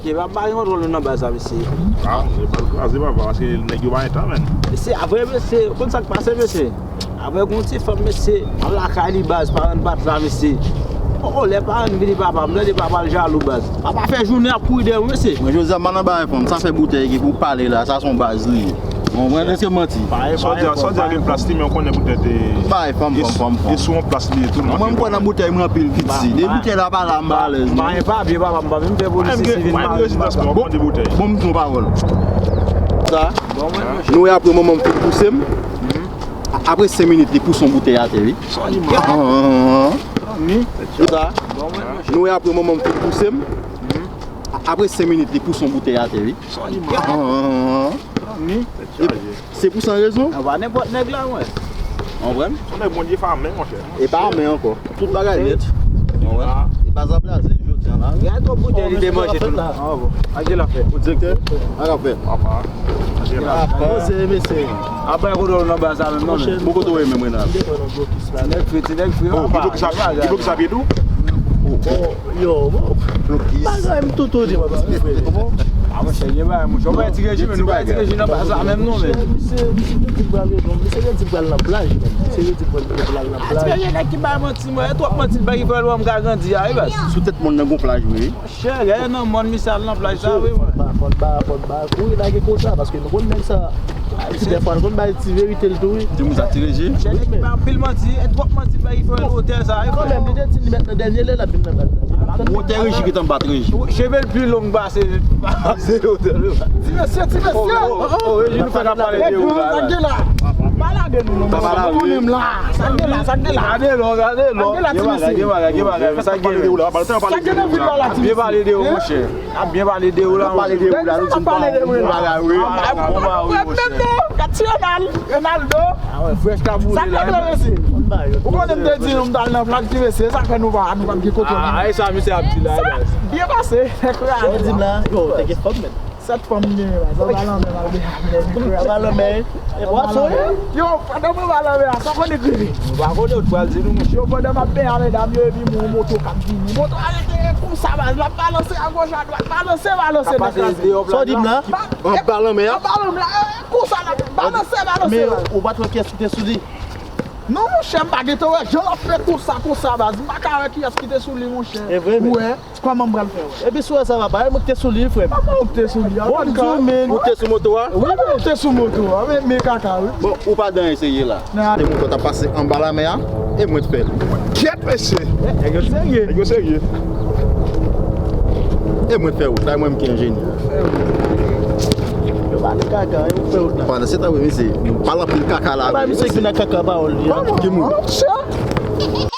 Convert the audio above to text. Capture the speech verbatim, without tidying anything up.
Ke pa bay yon dwòl nan baz la, mesye. Ah, se bal kraze, papa, paske nèg yo pa gen tan, menn. Mesye, apre, mesye, konn sa k pase, mesye? Apre, gon ti fanm, mesye, al lakay li, baz, paran bat la, mesye. Oh, oh, lè paran vini, papa, m tande papa l jalou, baz. Papa fè jounen ap kouri dèyè w, mesye. Mwen, Jozèf, m pa nan bagay fanm. Sa fè boutèy ki pou pale la, sa se yon baz li ye. Bon, mwen, èske m manti? Sòdya, Sòdya gen plas li, men w konnen poutèt e, bay fanm, fanm, fanm, fanm. E sou yon plas li ye tou. Mwen, m kwè nan boutèy, mwen anpil vit si. De boutèy la pa la, m pa alèz, non. Mwen pa byen, papa, m pa vin fè polisye sivil. Mwen gen rezidans mwen, w konn de boutèy. Bon, m di yon pawòl. Sa, nou wè apre manman m fin pouse m. A- Apre senk minit, li pouse yon boutèy atè, wi. Sòdya. Ah, ah, ah, ah. Sa, nou wè apre manman m fin pouse m. A- Apre senk minit, li pouse yon boutèy atè, wi. Sòdya. Ah, ah, ah, ah. Se pou san rezon? An pa nenpòt nèg la, mwen. Konprann? Se nèg Bondye fè a men, monchè. E pa a men ankò. Tout bagay nèt. Konprann? E pa zan blaze, jodi an la. Gade twòp boutèy li te manje tout. An bon. An gen l ap fè. Ou direktè? An ap fè. Papa. An gen l ap fè. Poze, mesye. Apa kote w nan baz la menm, non, men? Bon, kote w ye menm, Renal? Ti nèg fri, ti nèg fri. Oh, ki bòk sa, ki bòk sa pye tou? Oh, oh. Yo, bon. Bagay m tout ou di, papa. Ah, monchè, gen bagay, monchè. Ou pa ti rejim, nou pa ti rejim nan baz la menm, non, men. Misye, misye redi pral nan plaj, men. Misye redi pral nan plaj. Ah, ti rejim nèg ki bay manti, mwen. E twòp manti, bay ki fè lwa m ka grandi a, wi, baz. Sou tèt mòn nan gon plaj, wi. Monchè, lè nan mòn, misye al nan plaj, sa, wi, mwen. Fòn ba, fòn ba, fòn ba, kouri lage konsa, paske nou konn nèg sa. Ti dèfwa, nou konn bay ti verite l tou, wi. Timoun sa ti rejim. Monchè, nèg ki bay anpil manti, e twòp manti, bay ki fè lotèl sa, wi, mwen. Kanmenm, li te di li mèt nan dènye lè, l ap vin nan baz la. Wotè Reji ki t anba Reji. Cheve l pi long pase, pase wotè l. Ti mesye, ti mesye. Oh, oh, oh, Reji, nou fèk ap pale de ou la. Sa k gen la? Pa lage nou, non, mesye. Nou konnen m la. Sa k gen la, sa k gen la? Gade non, gade non. Sa k gen la, ti mesye? Gen bagay, gen bagay, gen bagay. Sa k gen la? Sa k gen nan vil la, ti mesye? Byen pale de ou, monchè. Ap byen pale de ou la, monchè. Pale de ou la, nou di m pa yon bon bagay, wi. Bon bagay, wi, monchè. Gad ti Ronal, Ronaldo. Ah wè, frèch k ap boule la. Sa k gen la, mesye? Ou konnen m te di nou m t al nan plaj, ti mesye, sa k fè nou pa, nou pa t gen kote. Ah, e sa misye ap di la, guys. Byen pase, nèg la. Sa w di m la, yo, te gen fanm, men. Sèt fanm m genyen la, sa pa lanmè m al de avè nèg la. Sa pa lanmè, e pwason, wi. Yo, pandan mwen pa lanmè a, sa w konnen k rive? Nou pa konnen, ou t pral di nou, monchè. Yo, pandan m ap benyen avè dam yo, epi m wè yon moto k ap vini. Moto a rete konsa, baz, l ap balanse agoch, adwat, balanse, balanse, nèg la. Sa w di m la? Anba lanmè a? Anba lanmè a, e, konsa, l ap balanse, balanse, baz. Men ou pa t wè pyès ki te sou li? Non, monchè, m pa gentan wè jan l ap fè konsa, konsa, baz. M pa ka wè kiyès ki te sou li, monchè. E vre, men. Ou wè? Kòman m pral fè wè? Epi si w wè sa va pa, e mwen ki te sou li, frè m. Kòman ou te sou li a? Bon, m di w, men. Ou te sou moto a? Wi, men ou te sou moto a, men, men kaka, wi. Bon, ou pa dan eseye la. Nan. Se moto t ap pase anba lanmè a, e mwen t fè l. Kyèt, mesye! Nèg yo serye. Nèg yo serye. E mwen t fè wout la, e mwen menm ki enjenyè. Yo pa de kaka, yo fè wout la. Pandan se tan, wi, mesye, nou pale anpil kaka la, wi. Ba misye ki nan kaka pawòl li a. Ki moun? Monchè!